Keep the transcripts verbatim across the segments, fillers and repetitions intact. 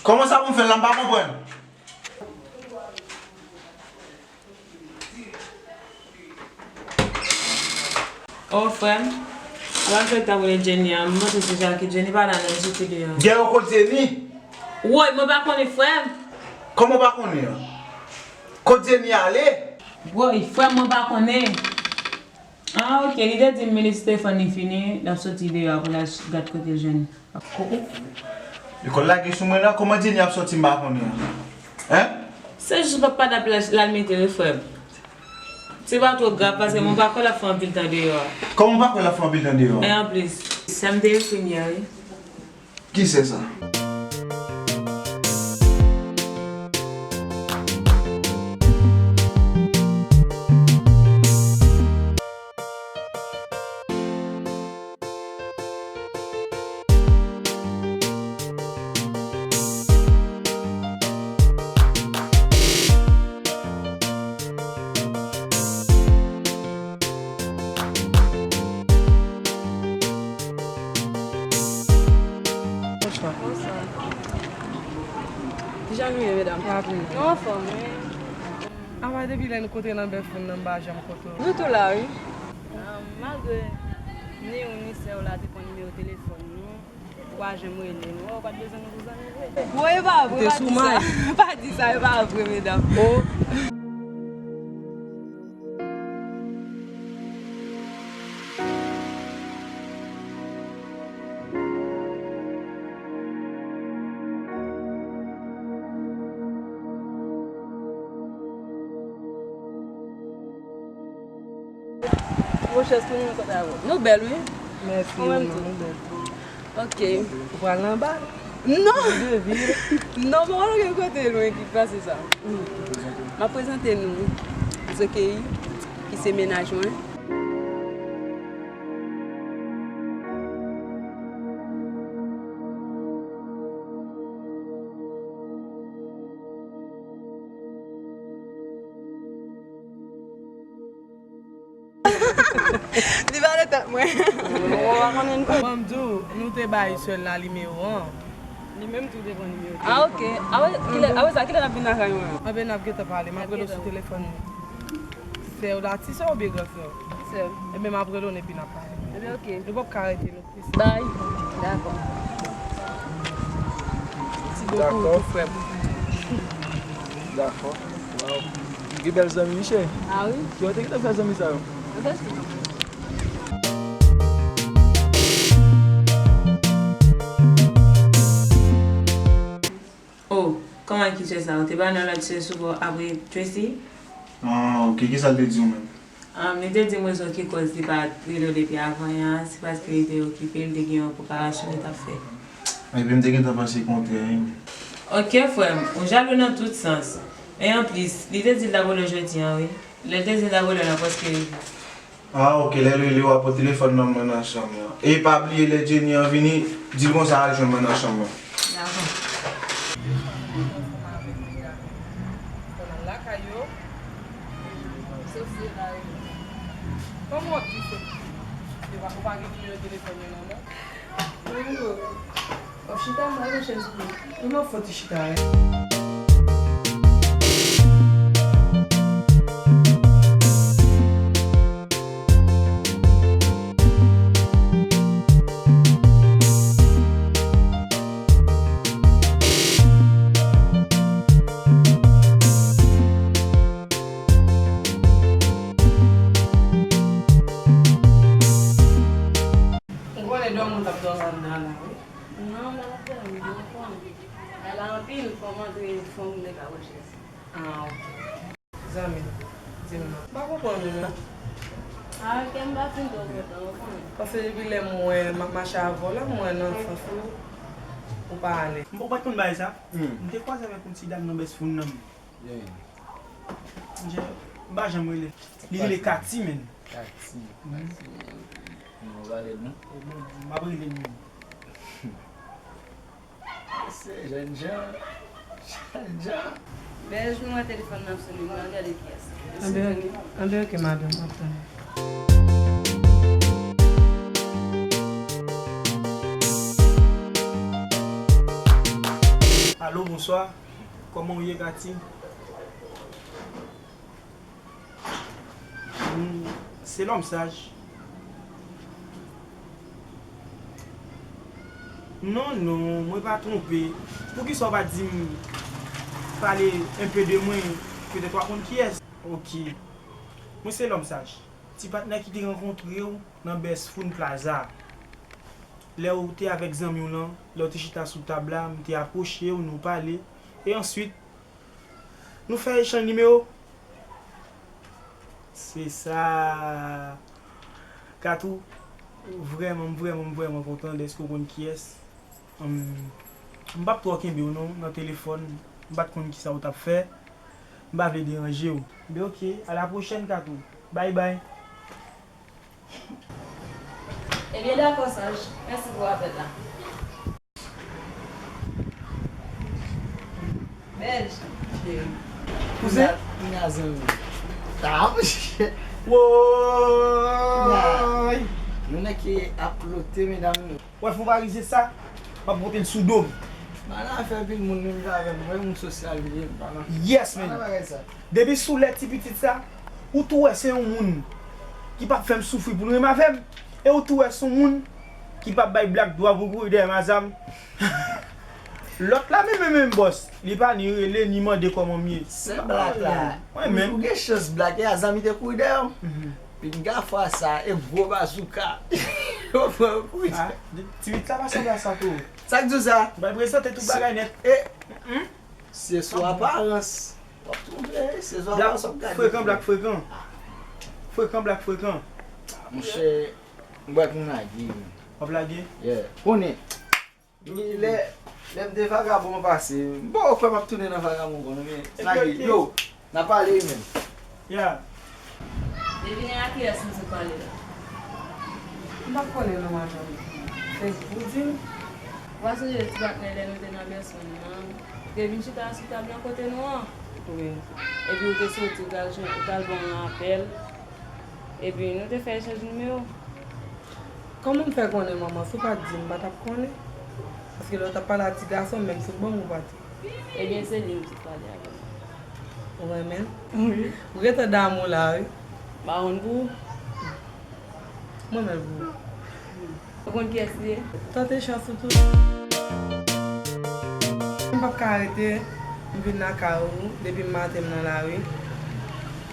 Kòman sa pou m fè l la, m pa konprann. Oh, frè m, mwen menm sot ap rele Jenny an, m panse se Jackie. Jenny pa la non, li soti deyò. Gè yo, kot Jenny? Woy, mwen pa konnen, frè m. Kòman w pa konnen an? Kot Jenny ale? Woy, frè m, mwen pa konnen. Ah, ok, li te di m minit telefòn li fini, l ap soti deyò pou l al gad kote l jwenn. Lekòl lage sou mwen la, kòman Jenny ap sòti m pa konnen an? Hein? Se jis papa n ap laj-, l al mete wi, frè m. Se pa twò grav, paske mwen pa kwè l ap fè anpil tan deyò a. Kòman w pa kwè l ap fè anpil tan deyò a? E anplis, sè m te ekri m yè wi. Ki sè sa? Bonswa. Bonswa. Kijan nou ye, medam? Nou anfòm, wi. Apa depi lè n kote nan bèf moun nan, m pa janm kote w. Nou tou la, wi. Ah, malgre ni ou ni sè w la te pran nimewo telefòn nou, ou pa janm rele nou. Ou pa t bezwen nou pou zanmi vre. Woy, e pa vre, pa di sa. Pa di sa, e pa vre, medam. Oh. Gwo chans pou nou nan kote avè w. Nou bèl, wi. Mèsi, nou bèl. Ok. Ou pral nan bal? Non. Non, mwen pa gen kote lwen ki pase sa. M ap prezante nou Zokeyi, ki se mennaj mwen. Li pa nan tèt mwen. Ou pa konnen nou. Ban m di w, nou te bay sè l la nimewo an. Li menm tou te pran nimewo. Ah, ok. Apre, kilè, apre sa, kilè n ap vin lakay mwen? Anben, n ap gentan pale. M ap rele w sou telefòn. Sè w la, ti sè w oubyen gran frè w? Ti sè m. Enben, m ap rele w epi n ap pale. Enben, ok. Nou p ap ka rete, nou. Bay. Dakò. Mèsi bokou tou, frè m. Dakò. Waw. Gen bèl zanmi, wi, cheri. Ah wi? Ki kote ki te fè zanmi sa yo? Nan Facebook. Oh, kòman ki sè sa? Ou te pa nan lòt sè sou bò apre Tracy? Ah, ok. Kisa l te di w menm? Ahn, li te di m rezon ki kòz li pa t rele w depi avan yè a, se paske li te okipe, li te gen yon preparasyon li t ap fè. Epi m te gentan panse kontrè, wi. Ok, frè m, ou jalou nan tout sans. E anplis, li te di l t ap rele w jodi a, wi. Lè l te di l t ap rele w, l ap prèske rive. Ah, ok, lè l rele w, w ap pran telefòn nan mwen nan chanm nan. E pa bliye, lè Jenny an vini, di l konsa al jwenn mwen nan chanm nan. Dakò. Kòman w ap di se, se pa, ou pa gen nimewo telefòn yo nan men w? Wi, wi. W ap chita, m al nan chèz pou ou. Wi, m ap fè yon ti chita, wi. Ou konnen dòmi w t ap dòmi anndan la, wi. Non, m pa t ap dòmi, m te konn. Ala anpil fanm antre, fanm nèg ap wè chèz. Ah, ok. Zanmi, di m non. M pa konprann ou non. Ah, kè m pa fin twò kontan, ou konnen. Paske depi lè m wè m ap mache avè w la, m wè nan sans ou, ou pa alèz. M poko pa t konn bagay sa. Hmm. M te kwaze avèk yon ti dam nan Best Food nan. Yeah. Monchè, m pa janm rele. Li rele Katy, menn. Katy. Hmm. Katy, menn. Non, valè non. M ap rele l menm. Se jènjan. Jènjan. Bèj, nou wè telefòn nan sonnen, nou al gade kiyès. Anben, anben, ok, madanm, m ap tann. Alo, bonswa. Kòman w ye, Katy? Hmm, se lòm saj. Non, non, mwen pa twonpe. Poukisa w pa di m, pale enpe de mwen, petèt w a konn kiyès? Ok. Mwen se lòm saj. Ti patnè ki te rankontre w nan Best Food Plaza. Lè w te avèk zanmi w lan, lè w te chita sou tab la, m te apwoche w, nou pale. E answit, nou fè echanj nimewo. Se sa. Katou, vrèman, m vrèman, m vrèman kontan dèske w konn kiyès. Hum, m p ap twò kenbe w non nan telefòn. M pa t konn kisa w t ap fè. M pa vle deranje w. Men ok, a la pwochèn, Katou. Bye bye. Ebyen, dakò, Saj. Mèsi pou apèl la. Bèl. Kouzen? Kounya zanmi. Ta, monchè. Woy! Yon nèg ki ap plote, medam. Wè, fon parizye sa, m ap pote l sou do m. Bana fè pil moun menm jan avè m, wè, moun sosyal li ye, m pa nan. Yes, man. Bana bagay sa. Depi sou lè ti pitit sa, ou tou wè se yon moun ki p ap fè m soufri pou l renmen avè m. E ou tou wè se yon moun ki p ap bay Black dwa pou kouri dèyè m a zam. Lòt la menm, menm, menm, bòs, li pa ni rele, ni mande kòman m ye. Se Black la. Mwen menm. Ou gen chans Black, e a zam li te kouri dèyè w. Mhm. Pinga fwa sa, e gwo bazouka. Yo pran kouri. Ah, ti pitit la pa sanble a sa tou. Sa k di w sa? M pral prezante tout bagay nèt. E, se sou aparans. W ap twonpe, se sou aparans w ap gade. Frekan, Black, frekan. Frekan, Black, frekan. Ah, monchè, m kwè k m lage, man. W ap lage? Yeah. Konnen. Lè, lè m te vagabon an pase, m poko kwè m ap tounen nan vagabon ankò non, men lage, yo, n a pale wi menm. Ya. Devine a kiyès m sot pale la. M pa konnen non, madanm. Se ou di m. Ou pa sonje ti patnè lè nou te nan Best Food lan, ou te vin chita sou tab lan kote nou an? Wi. Epi ou te soti, ou t al jwenn, ou t al ba yon apèl. Epi nou te fè echanj nimewo. Kòman m fè konnen, manman? Si w pa t di m, m pa t ap konnen. Paske lè w t ap pale a ti gason, menm sou ban m ou pa t. Ebyen, se li m sot pale avè w. Ou renmen l? Wi. Ou gentan damou la, wi. M pa konn pou ou. Mwen menm pou ou. Ou konn kiyès li ye? Tante chans ou tou. M p ap ka rete, m vin lakay ou, depi maten m nan lari.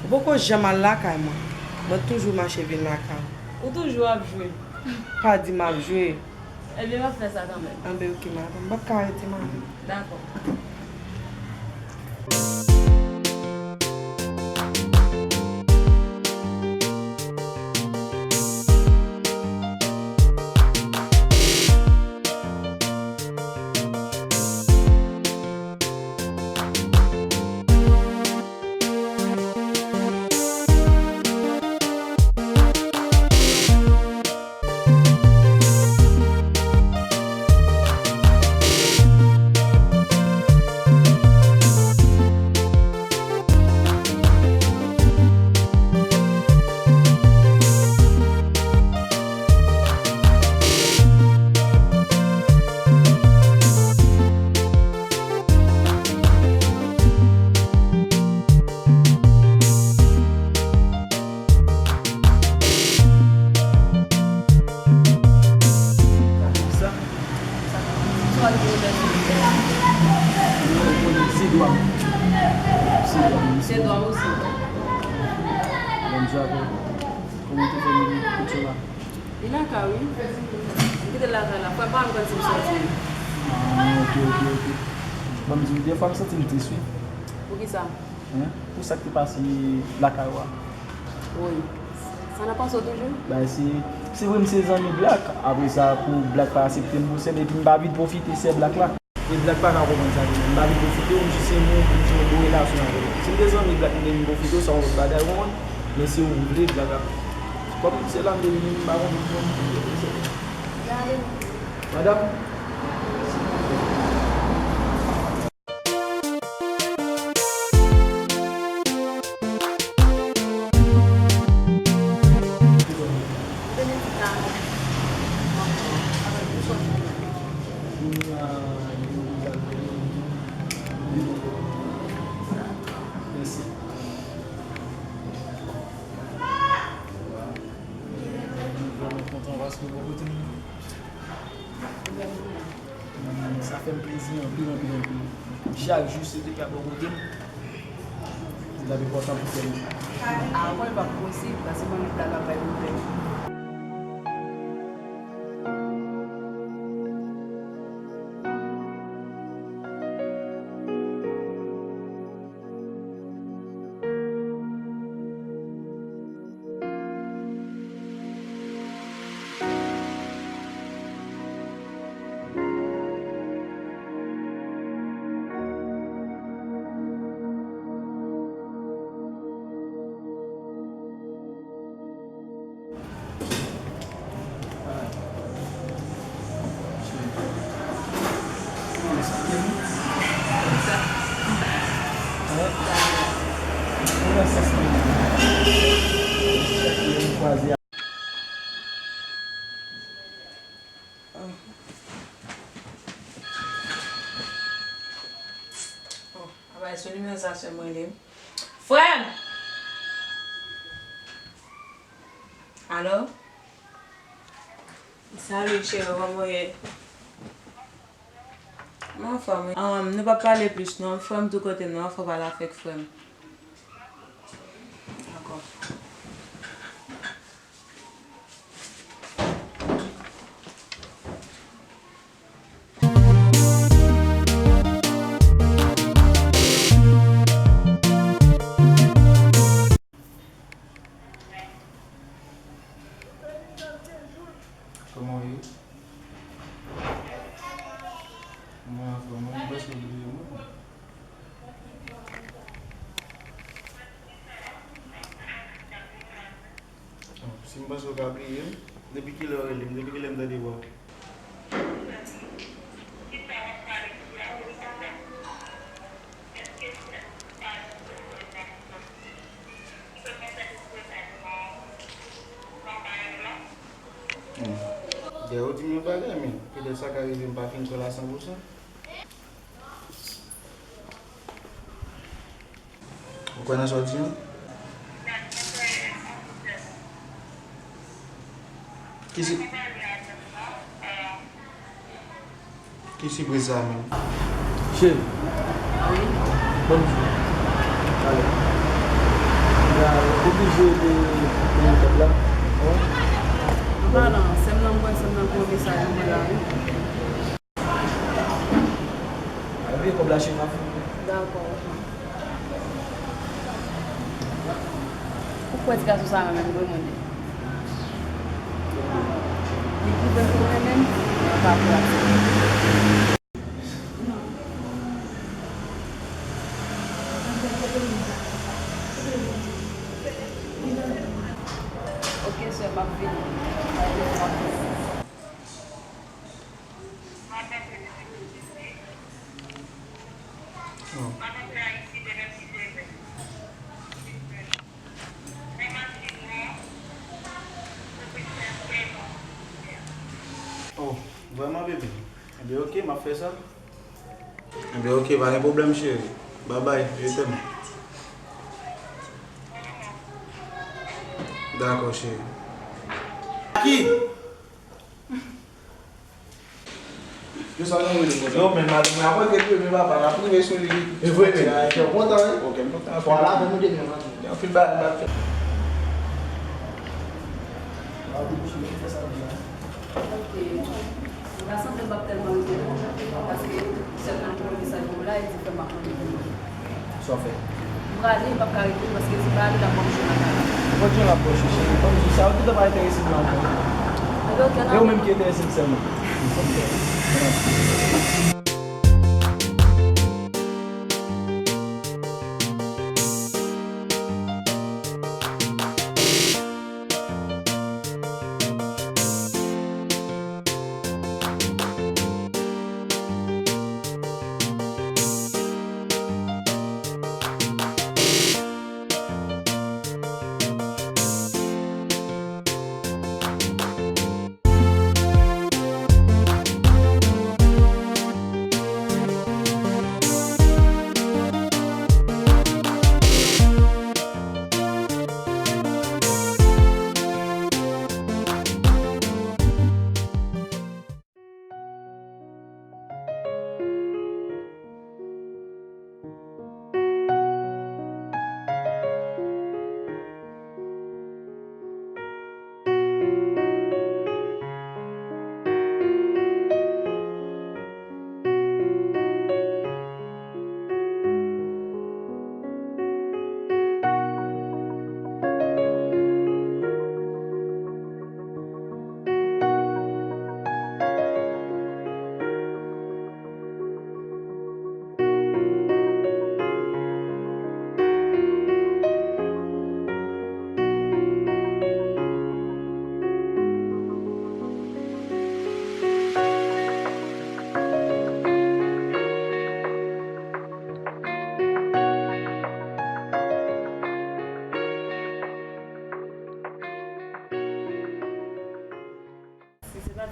Ou poko janm al lakay mwen. Mwen toujou mache vin lakay ou. Ou toujou ap jwe. Pa di m ap jwe. Ebyen, m ap fè sa kanmenm. Anben, oke, madanm. M p ap ka rete, madanm. Dakò. Sa? Se dwa m. Se dwa m. Se dwa m osi. Bonswa, frè. Kòman w te fè menm kout yo la? Li lakay, wi. M kite l lakay la. Frè m pa menm konn si m sòti. Ah, ok, ok, ok. Ban m di w, defwa m santi m tris, wi. Poukisa? Hein? Pou sa k te pase lakay ou a. Wi. Sa nan panse w toujou? Bay, se, se vre m se zanmi Black. Apre sa, pou Black pa aksepte m pou sè l, epi m pa vin pwofite sè Black la. E Black pa ka konprann sa vre. M pa vin pwofite w, m jis renmen w pou m gen yon bon relasyon avè w. Si m te zanmi Black, m te vin pwofite w, sa yon lòt bagay, ou konprann? Men se ou m vle, Black ap. Kòm se la m te vini, m pa konn, m konn, madanm? Paske bò kote m, mm, sa fè m plezi anpil, anpil, anpil. Chak jou, si w te ka bò kote m, li t ap enpòtan pou kè m. A, mwen, li p ap posib, paske mwen menm la, l ap bay pwoblèm. Oh, apa e sou nimewo sa sè m rele m? Frè m! Alo? Salut, cheri, kòman w ye? Mwen anfòm, wi. Um, nou p ap pale plis, non. Frè m tou kote m nan, fò w pale avèk frè m. Dakò. Kòman w ye? Mwen anfòm, mwen prèske bliye mwen. Si m panse w ka bliye m, depi kilè w rele m, depi kilè m tande vwa w? Hmm. Dayè, ou di m yon bagay, men petèt sa ka rive m pa fin kwè l a san pousan. Ou kwè nan sa w di an? Ki si-, ki sipriz sa menm? Cheri. Wi. Ban m jou. Ale. Ou oblije de, de metòd la. Wi. An palan, sè m nan mwen, sè m nan pran mesaj mwen la, wi. Ay, veye kòb la, cheri, m ap fini. Dakò. Ou kwè ti gason sa renmen m vre, mwen menm? Li pwouve m li renmen m, men m pa kwè a sa. Ok, sè, m ap vini. Oh, vrèman, bebe? Ebyen, ok, m ap fè sa. Ebyen, ok, pa gen pwoblèm, cheri. Babay, je t'aime. Dakò, cheri. Ki? Yo, sa nou rele konsa? Yo, men madanm la, mwen gen dwe, men papa, n ap rive sou li. E vre, men. Yo kontan, wi. Ok, m kontan. Fò al avè nou demen maten. Gen anpil bagay m ap fè. Ok. M pa santi m p ap tèlman rete non, paske sè m nan voye mesaj pou m la, e di frè m ap mande pou mwen. Sa w fè? M prale, m p ap ka rete paske si m pa ale, l ap ban m jou lakay la. Bon, Dieu l ap pran chèche. Ban m jou sa, ou gentan pa enterese m nan ankò. Ebyen, ok, nan. E ou menm ki enterese m sèlman. Ok.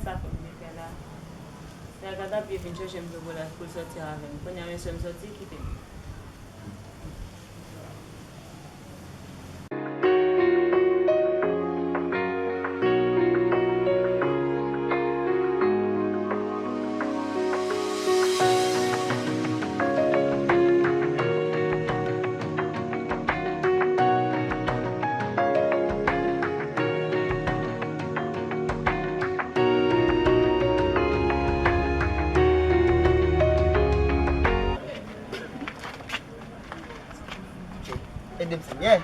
Sa fè m vin fè la. Lè Gad ap vin chèche m tou pou l, pou l sòti avè m. Kounye a, mesye m sòti, kite m. Ede m, Senyè.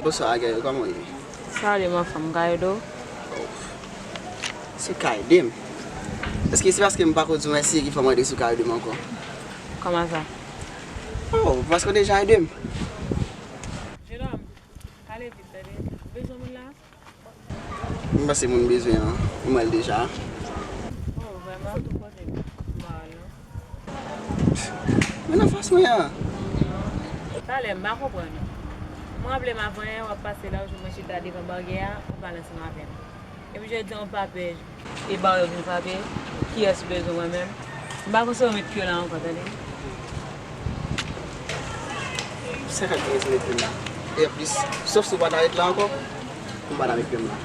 Bonswa, Gayo, kòman w ye? Salye, m anfòm, Gayo. Se ka ede m. Èske se paske m pako di w mèsi ki fè w mande si w ka ede m ankò? Kòman sa? Oh, paske w deja ede m. Jenòm, pale vit, tande. Ou bezwen moun la? M panse moun bezwen an, ou wè l deja. Oh, vrèman? Ou tou kote m pa wè l non. Men nan fas mwen an. Talè, m pa konprann ou. M raple m avan yè, w ap pase la, ou jwenn mwen chita devan baryè a, ou pale ansanm avè m. Epi jodi a, ou pa pè. E baryè vin frape, kiyès ou bezwen, mwen menm? M pa konn si w met pye w la ankò, tande. Senkant mil met pye m la. E anplis, sòf si w pa ta ret la ankò, m pa ta met pye m la.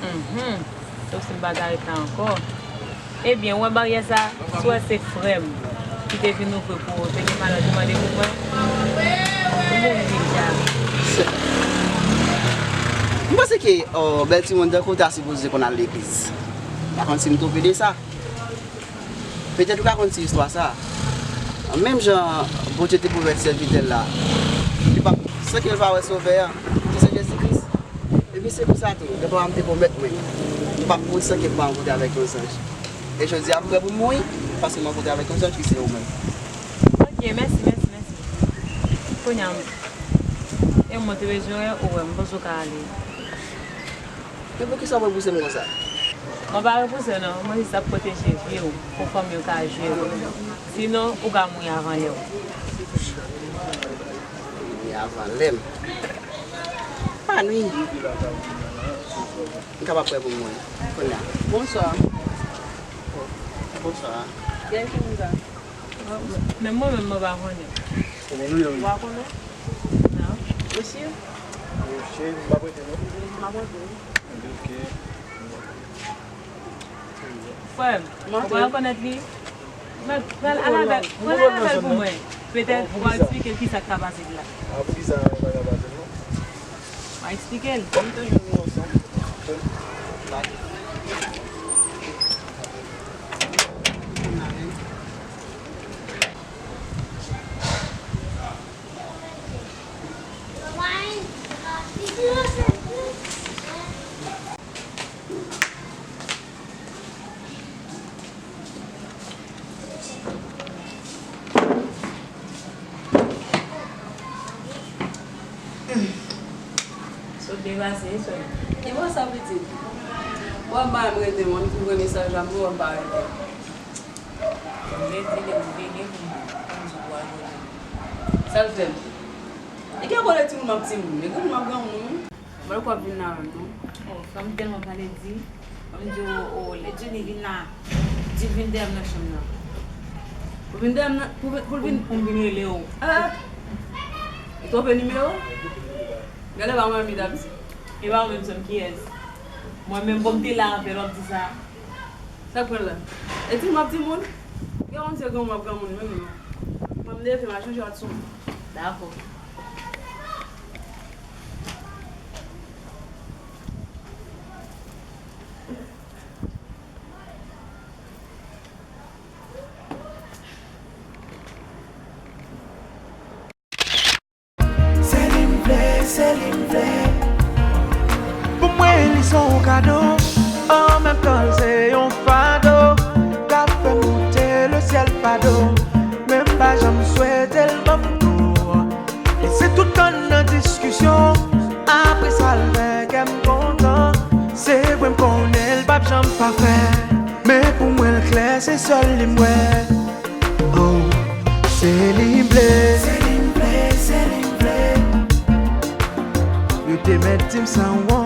Mhm. Sòf si m pa ta ret la ankò. Ebyen, ou wè baryè sa, si w wè se frè m ki te vin ouvri pou ou, te gen malad ou mande pou mwen, ou mouri deja. M panse ke, oh, bèl timoun tankou w ta sipoze konn al legliz. Pa konn si m twonpe de sa. Petèt ou ka konn ti istwa sa a. Menm jan Bondye te pwomèt sèvitè l la, li p ap, san ke l pa wè Sovè a, ki se Jezi Kris. Ebyen, se pou sa tou, lè papa m te pwomèt mwen, m p ap mouri san ke m pa rankontre avèk yon zanj. E jodi a, m prè pou m mouri, paske m rankontre avèk yon zanj ki se ou menm. Ok, mèsi, mèsi, mèsi. Kounye a, e mwen te bezwen wè ou, wè, m panse w ka ale. Men poukisa w repouse m konsa? Mwen pa repouse w non, mwen jis ap pwoteje vi w pou fanmi w ka jwenn ou. Sinon, ou ka mouri avan lè w. Mouri avan lè m? Pa nwi. M kapab prè pou m mouri. Kounye a. Bonswa. Bonswa. Gen ki moun sa? Men mwen menm, mwen pa konnen. Ou konnen? Ou pa konnen? Non. Mesye? Mesye, m pa prete non. M pa prete. Ok. Frè m, ou pa rekonèt li? Men, pral al avè l, pral al avè l pou mwen. Petèt w a eksplike l kisa k ka pase l la. A, poukisa sa ka pase l non? W a eksplike l. Ban m te jwenn nou ansanm. Sot depase, sot. Ki bò sa pitit? Wè m pa menm rete, mwen m ouvri mesaj la pou wè m pa rete. Mwen di li m vini pou m, pou m di w al kote. Sa l fè m? E gen kòlè timoun m ap timoun, e granmoun m ap granmoun wi. Mwen kwè w ap vin la menm non. Oh, frè m tèlman pale di, m di w, oh, lè Jenny vin la, di l vin dèyè m nan chanm nan. Pou vin dèyè m nan, pou, pou l vin. Pou m vin rele w. Ah! Li twonpe nimewo? Gade pa mwen menm li t ap di. E pa ou menm sè m, kiyès? Mwen menm, bon, m te la avè l, w ap di sa. Sa k pran la? E di m ap di moun? Gen yon se granmoun ap granmoun menm non. Mwen m leve m al chanje rad sou mwen. Dakò. Se li m vle, se li m vle. Pou mwen, li se yon kado. An menm tan, l se yon fado. K ap fè m moute lesyèl fado. Men m pa janm swete l ban m tou. E se tout tan n nan diskisyon. Apre sa, l fè kè M kontan, se vre m konnen l p ap janm pafè. Men pou mwen l klè, se sèl li m wè. Oh, se li m vle. Se li m vle, se li m vle. Yo te mèt di m sa w